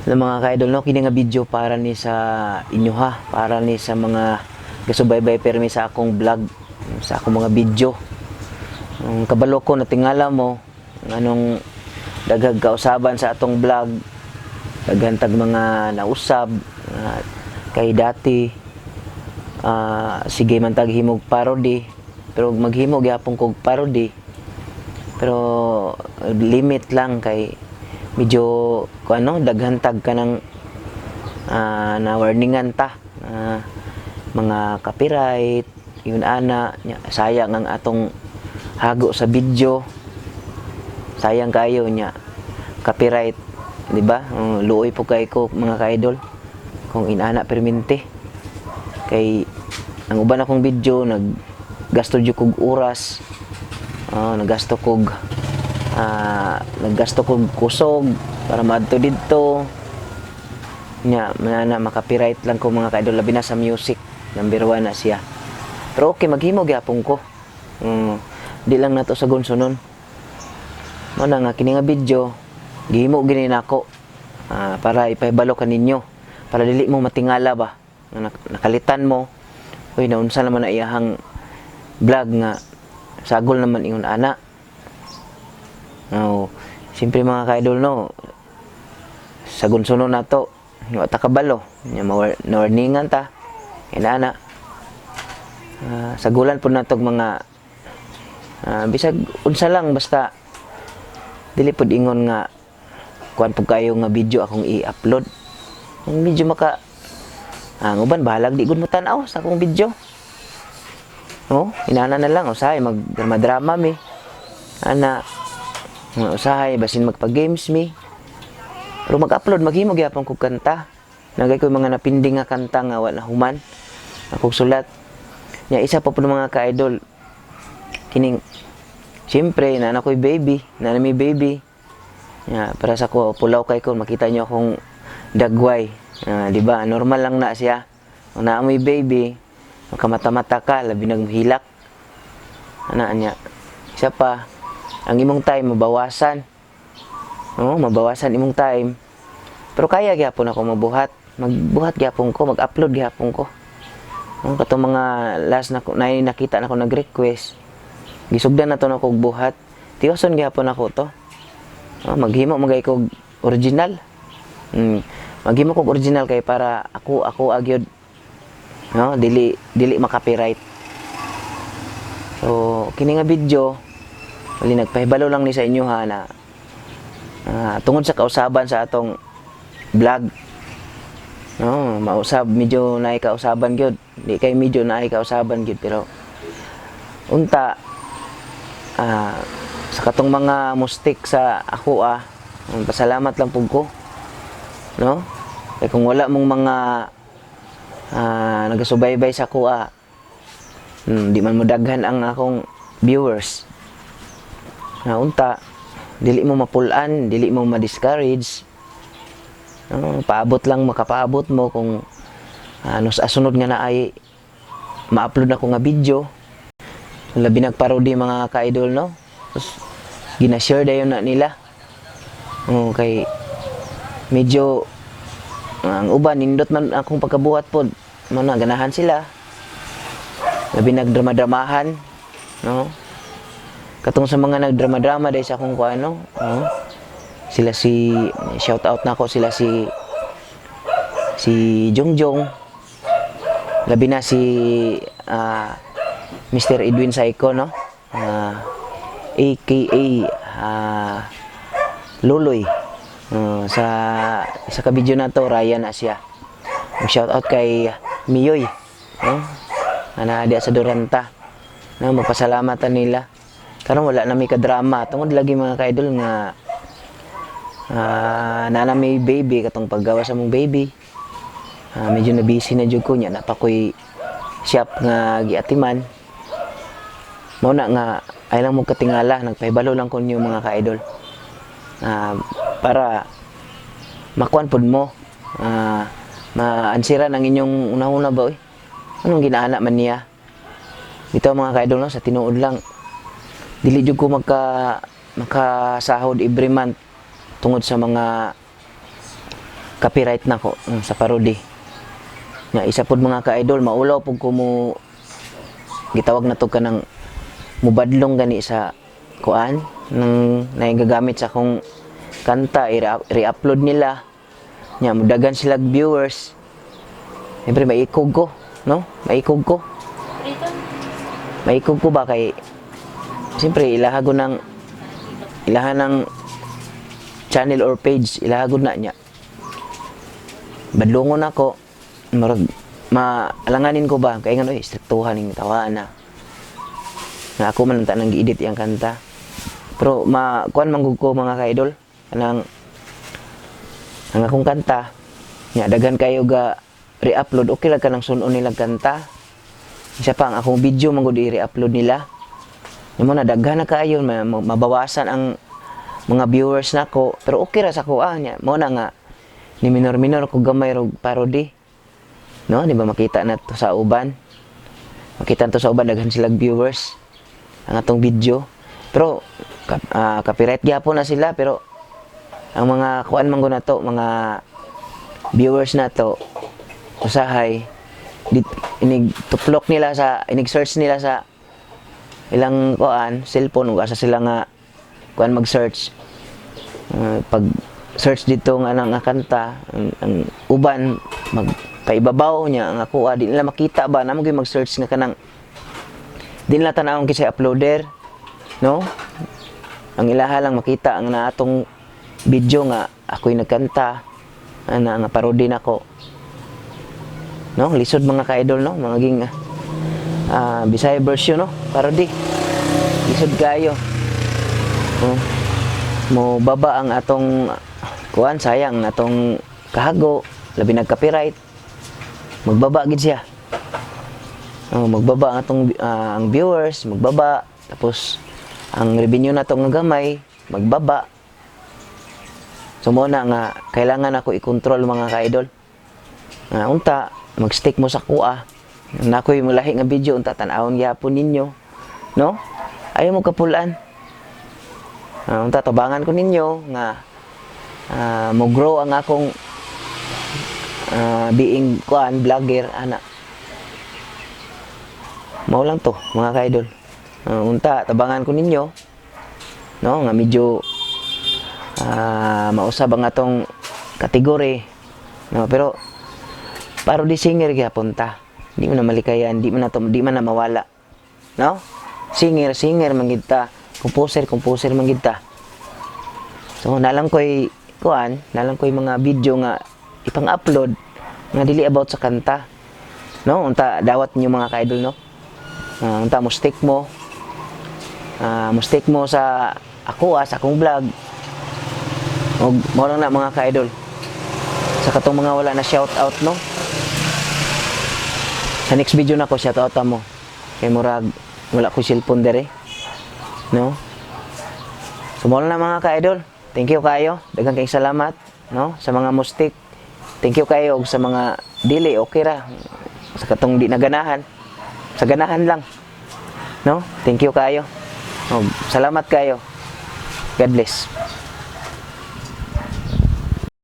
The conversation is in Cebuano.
Hello, mga ka-idol, no, kini nga video para ni sa inyo ha, para ni sa mga gasubaybay permi sa akong vlog, sa akong mga video. Ang kabalo ko natingala mo anong daghag kausaban sa atong vlog, daghan tag mga nausab kay dati sige man tag himog parody, pero maghimo gyapon kog parody pero limit lang kay medyo kung ano, daghan tag ka ng na warningan ta mga copyright yun ana nya, sayang ang atong hago sa video, sayang kayo nya, copyright, di ba? Luoy po kay ko, mga ka-idol, kung inana permente kay ang uban akong video naggasto jud kog oras, naggasto kog kusog para maadto didto nya, manana maka-copyright lang ko, mga ka-idol, labi na sa music, number one na siya. Pero okay, maghimo gyapon ko. Di lang nato sa gunsunon. Mo na nga kini nga video gihimo gini nako para ipahibalo kaninyo, para dili mo matingala ba nga nakalitan mo, "Uy, naunsa naman na iyahang vlog nga sagol naman ingon ana?" No, siyempre, mga ka-idol, no, sa gunsunon nato wa ta kabalo nya, ma-warningan ta inana. Sagulan po natog mga bisag unsa lang, basta dili pod ingon nga kuan pud kayo nga video akong i-upload. Ang medyo maka ang uban bahalag di gud mo tan-aw sa akong video. Oh, inana na lang usahay mag drama mi. Ana usahay basin magpa-games mi. Pero mag-upload, maghimo gyapon kog kanta. Nagay ko mga napinding nga kanta nga wa na human. Akong sulat. Nya isa pa po mga ka-idol. Kining siyempre na ako'y baby, na may baby. Ya, para sa ko pulaw kay ko makita niyo akong dagway. Di ba? Normal lang na siya. Kung naa mo'y baby, makamata-mata ka, labi nagmuhilak. Ana niya. Isa pa, ang imong time mabawasan. No, mabawasan imong time. Pero kaya gyapon ako mabuhat. Magbuhat gyapon ko, mag-upload gyapon ko. No, katong mga last na, na nakita na ko nag-request. Gisugdan na to na kog buhat. Tiwason gyapon ako to. No, maghimo magay kog original. Maghimo kog original kay para ako ako agyod. No, dili dili maka-copyright. So, kini nga video, wali nagpahibalo lang ni sa inyo ha na tungod sa kausaban sa atong vlog. No, mausab medyo naay kausaban gyud. Di kay medyo naay kausaban gyud, pero unta sa katong mga mustik sa ako pasalamat lang pud ko. No? Kay kung wala mong mga nagasubaybay sa ako di man mo daghan ang akong viewers. Na unta dili mo mapulan, dili mo ma-discourage. No, paabot lang makapaabot mo kung ano sa sunod nga na ay ma-upload ako nga video. Labi nagparody, mga ka-idol, no. Tapos, gina-share dayon na nila. Oh, kay medyo ang uban nindot man akong pagkabuhat pod. Mo na ganahan sila. Labi nagdrama-dramahan, no? Katong sa mga nagdrama-drama dahil sa akong kuano, no? Sila si, shout out na ako sila si si Jongjong. Labi na si Mr. Edwin Saiko, no? AKA Luloy. Sa isa ka video na to, Ryan na siya. Shout out kay Miyoy, no? Ana diya sa Duranta. No, magpasalamatan nila. Karon wala na may kadrama. Tungod lagi, mga ka-idol, nga na may baby, katong paggawa sa mong baby. Medyo na busy na jud ko nya, na pa ko'y shop nga giatiman. Mao na nga ay lang mo katingala, nagpahibalo lang ko ninyo, mga ka-idol. Para makuan pud mo, maansiran ang inyong una-una ba, oy. Anong ginaana man niya? Dito, mga ka-idol, no, sa tinuod lang dili jud ko makasahod every month tungod sa mga copyright nako sa parody. Nga isa pod, mga ka-idol, maulaw pud ko mo, gitawag na to kanang mubadlong gani sa kuan nang naigagamit sa akong kanta, i-re-upload nila nya mudagan sila viewers. Siyempre maikog ko, no? Maikog ko. Dito. Maikog ko ba kay siyempre ilaha ko ng ilaha ng channel or page, ilaha gud na niya. Badlongon ako, murag maalanganin ko ba kay ngano, eh, istriktuhan ning tawaan na nga ako man ang tanang gi-edit iyang kanta. Pero ma kuan man gud ko, mga ka-idol, kanang ang akong kanta nya daghan kayo ga re-upload, okay lang kanang sunon nila kanta. Isa pa, ang akong video man gud i-re-upload nila. Mo na daghan na kaayo, mabawasan ang mga viewers nako, pero okay ra sa ko ah nya. Mo na nga ni minor-minor ko gamay rog parody, no? Di ba makita na to sa uban? Makita na to sa uban, daghan sila viewers ang atong video, pero copyright gyapon na sila. Pero ang mga kuan man gud nato, mga viewers nato, usahay di, inig tuplok nila sa, inig search nila sa ilang kuan cellphone ug asa sila nga kuan mag-search. Pag search dito nga nang nga kanta, ang uban magpaibabaw niya, ang ako di nila makita ba namo gyud mag-search nga kanang di nila tan-awon kinsa uploader, no? Ang ilaha lang makita ang naatong video nga ako'y nagkanta ana nga parody nako, no? Lisod, mga ka-idol, no? Mga ging Bisaya version, no? Parody, lisod kayo, no? Mo baba ang atong kuan, sayang atong kahago, labi nag copyright, magbaba gid siya. Oh, magbaba ang atong ang viewers, magbaba, tapos ang revenue nato nga gamay magbaba. So mo na nga kailangan ako i-control, mga ka-idol, nga unta mag-stick mo sa kuha na ako'y mulahi nga video, unta tan-awon gyapon ninyo, no? Ayaw mo kapulan. Unta tabangan ko ninyo nga mo grow ang akong being kuan vlogger ana. Mao lang to, mga ka-idol. Unta tabangan ko ninyo, no, nga medyo mausab ang atong kategory, no? Pero parody singer gyapon ta, di mo na malikayan, di mo na to, di man na mawala, no? Singer, singer man gid ta, composer, composer man gid ta. So nalang ko'y kuan, nalang ko'y mga video nga ipang-upload nga dili about sa kanta, no? Unta dawat niyo, mga ka-idol, no? Unta mo stick mo, mo stick mo sa ako sa akong vlog. Og mao lang na, mga ka-idol. Sa katong mga wala na shout out, no, sa next video na ko shout out mo kay murag wala ko cellphone dere, no? So mao lang na, mga ka-idol. Thank you kayo, daghang kayong salamat, no, sa mga mustik. Thank you kayo. Og sa mga dili, okay ra. Sa katong di naganahan, sa ganahan lang, no? Thank you kayo. Og salamat kayo. God bless.